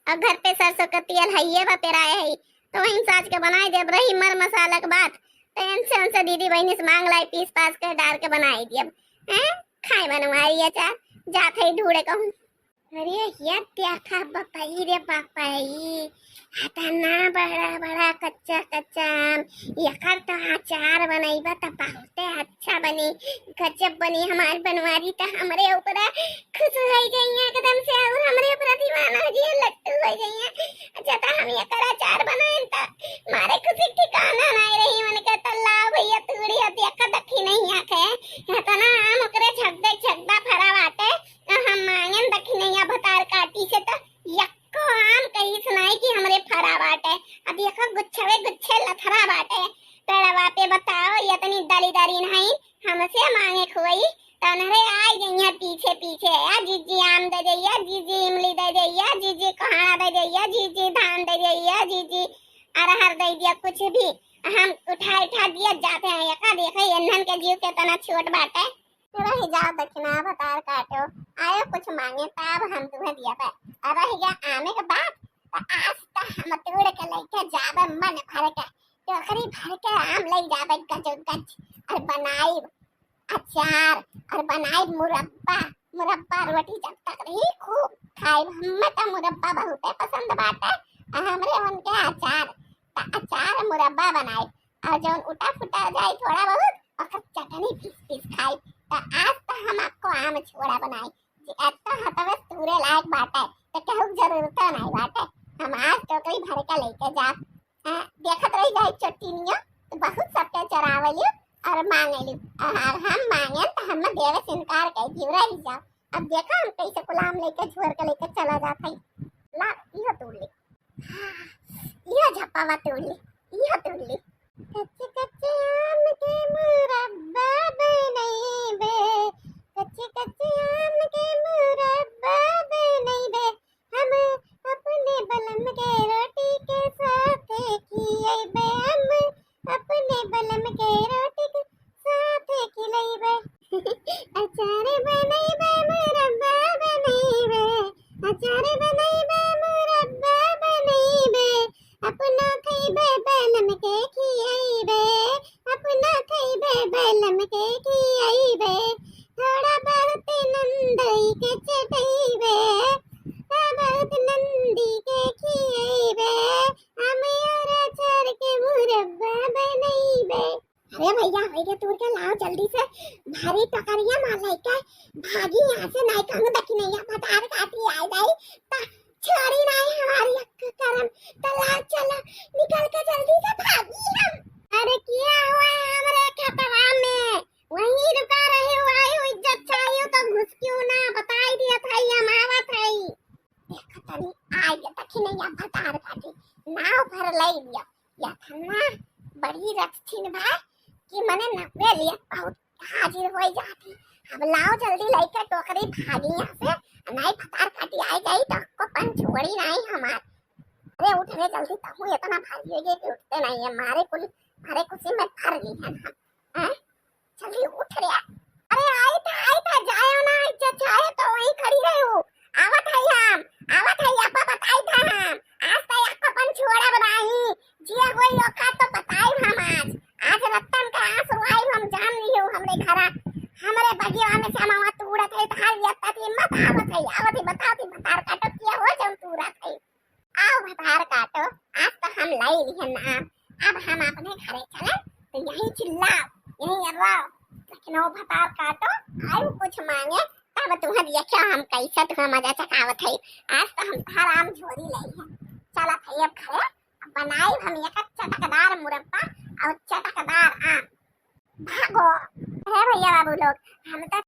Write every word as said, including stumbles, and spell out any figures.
और घर पे सरसों का तेल हइये बा पेराए है, तो वहीं साज के बनाई देब। रही मर मसाला के बात, तो इनसे उनसे दीदी बहिनी से मांग लाई, पीस पास के डार के बनाई देब। हैं, खाए बनवाई अचार, जात है ढूंढे कहूँ। अरे, ये देखा बपई रे बपई, हतना बड़ा बड़ा कच्चा कच्चा आम, एकर तो अचार बनइबा त बहुते अच्छा बनी, गजब बनी। हमार बनवारी त हमरे ऊपर खुश होइ गई है एकदम से, और हमरे ऊपर दीवाना हो गई, लट्टू हो गई है। जदा हम एकर अचार बनाएन त मारे खुशी ठिकाना नहीं रही उनके। त लाओ भैया, तूड़ी अब एकर देखी नहीं आखे, हतना आम ओकरे झगदे झगदा फरा बाटे। आ हम मांगेन दखिनैया भतार काटी से त यक्को आम कहिस नाई कि हमरे फरा बाटे। अब यक्को गुच्छवे गुच्छे लथरा बाटे पेड़वा पे। बताओ, यतनी दलिदरिन हईन, हमसे मांगे खुआई, त उनहरे आई जइया पीछे पीछे, "या जीजी आम दे जइया, जीजी इमली दे जइया, जीजी कोहड़ा दे जइया, जीजी धान दे जइया, जीजी अरहर दे दिया, कुछ भी।" हम उठा उठा दिया जाते हैं। यका देखे, एन्हन के जीव केतना छोट बाटे। रह जाओ दखिना भतार काटो, आयो कुछ मांगे तब हम तुम्हें दिया बे। और रह गया आमे के बात, त आज त हम तोड़ के लेके जाबे मन भर के, टोकरी भर के आम ले जाबे गजो गज, और बनाइब अचार, और बनाइब मुरब्बा। मुरब्बा रोटी जब तक रही खूब खाइब। हमें त मुरब्बा बहुते पसंद बाटे, आ हमरे उनके अचार, त अचार मुरब्बा बनाइब। और जौन उटा फुटा जाई थोड़ा बहुत, ओकर चटनी पीस पीस खाई। त आज त हम आपको आम छोड़ा बनाई, जे एतना हतवे तूरे लायक बाटे, त केहू के जरूरत नहीं बाटे। हम आज टोकरी भर के लेके जाब। हाँ, देखत रही जाई चोटिनियो, त बहुत सबके चरावली और मांगली। और हम मांगेन त हम देवे से इनकार कर दियो, रह जाओ। अब देखा हम कैसे गुलाम लेके झोर के लेके चला जात है। ला, इहो तोड़ ले। इहो झप्पावा तोड़ ले, इहो तोड़ ले। कच्चे कच्चे आम के मुरब्बा बनइबे, कच्चे कच्चे आम के मुरब्बा बनइबे, हम अपने बलम के रोटी के साथ खियइबे, हम अपने बलम के रोटी के साथ खिलइबे। अचार बनइबे, मुरब्बा बनइबे, अचार बनइबे, मुरब्बा बनइबे, अपनो खइबे, बलम के खियइबे, अपनो खइबे, बलम के खियइबे, थोड़ा बहुत नंदोई के चटइबे, थोड़ा बहुत नंदी के खियइबे, आम और अचार के मुरब्बा बनइबे। अरे भैया, होई गे तूर के, लाओ जल्दी से भारी टकरिया मार लइके भागी यहाँ से, नहीं कहूँ दखिनैया भतार काटी आइ जाई, त छोड़ी नहीं हमारी अक्का करम। त लाओ चलो, निकल के जल्दी से भागी हम। अरे किया हुआ है हमरे खेतवा में, वहीं रुका रहे हुआ है, इज्जत चाहिए तो घुस क्यों ना, बताई दिया था, हम आवत है। देखो तनी, आइ गे दखिनैया भतार काटी, नाव भर लई लिया। या थन्ना बड़ी रचथिन बा कि मने नब्बे लिए बहुत हाजिर होई जाती। अब लाओ जल्दी लइके टोकरी भागी यहाँ से, नहीं भतार काटी आइ गई तो को पन छोड़ी नहीं हमार। अरे उठ रे जल्दी, तहूँ इतना भारी हो गए कि उठते नहीं है। मारे कुल, मारे कुसी में भर ली है हम। हैं? जल्दी उठ रे। अरे आई था, आई था, जायो ना, आई जा, जायो तो वहीं खड़ी रहे हो। आवत है हम, आवत है, आपा बताई था हम। आज तो आपको अपन छोड़ा बनाई, जिया कोई औकात तो बताई हम आज। आज रतन का आंसू आई हम जान लियो हमरे घरा। हमरे बगिया में से हम आवा तूड़त है, तो हाल ये तक हिम्मत आवत है, आवत है, बताओ थी, भतार काटो किया हो जौन तूड़त है। आओ भतार काटो, आज तो हम लाई लिहन आम। अब हम अपने घरे चले, तो यहीं चिल्लाओ, यहीं अर्राओ। लेकिन ओ भतार काटो, आयु कुछ मांगे, तब तुम्हें देखियो हम कैसे तुम्हें मजा चकावत है। आज तो हम तहार आम झोरी लाई है। चला भैया अब घरे, अब बनाई हम एक चटकदार मुरब्बा और चटकदार आम। भागो। हे भैया बाबू लोग, हम तो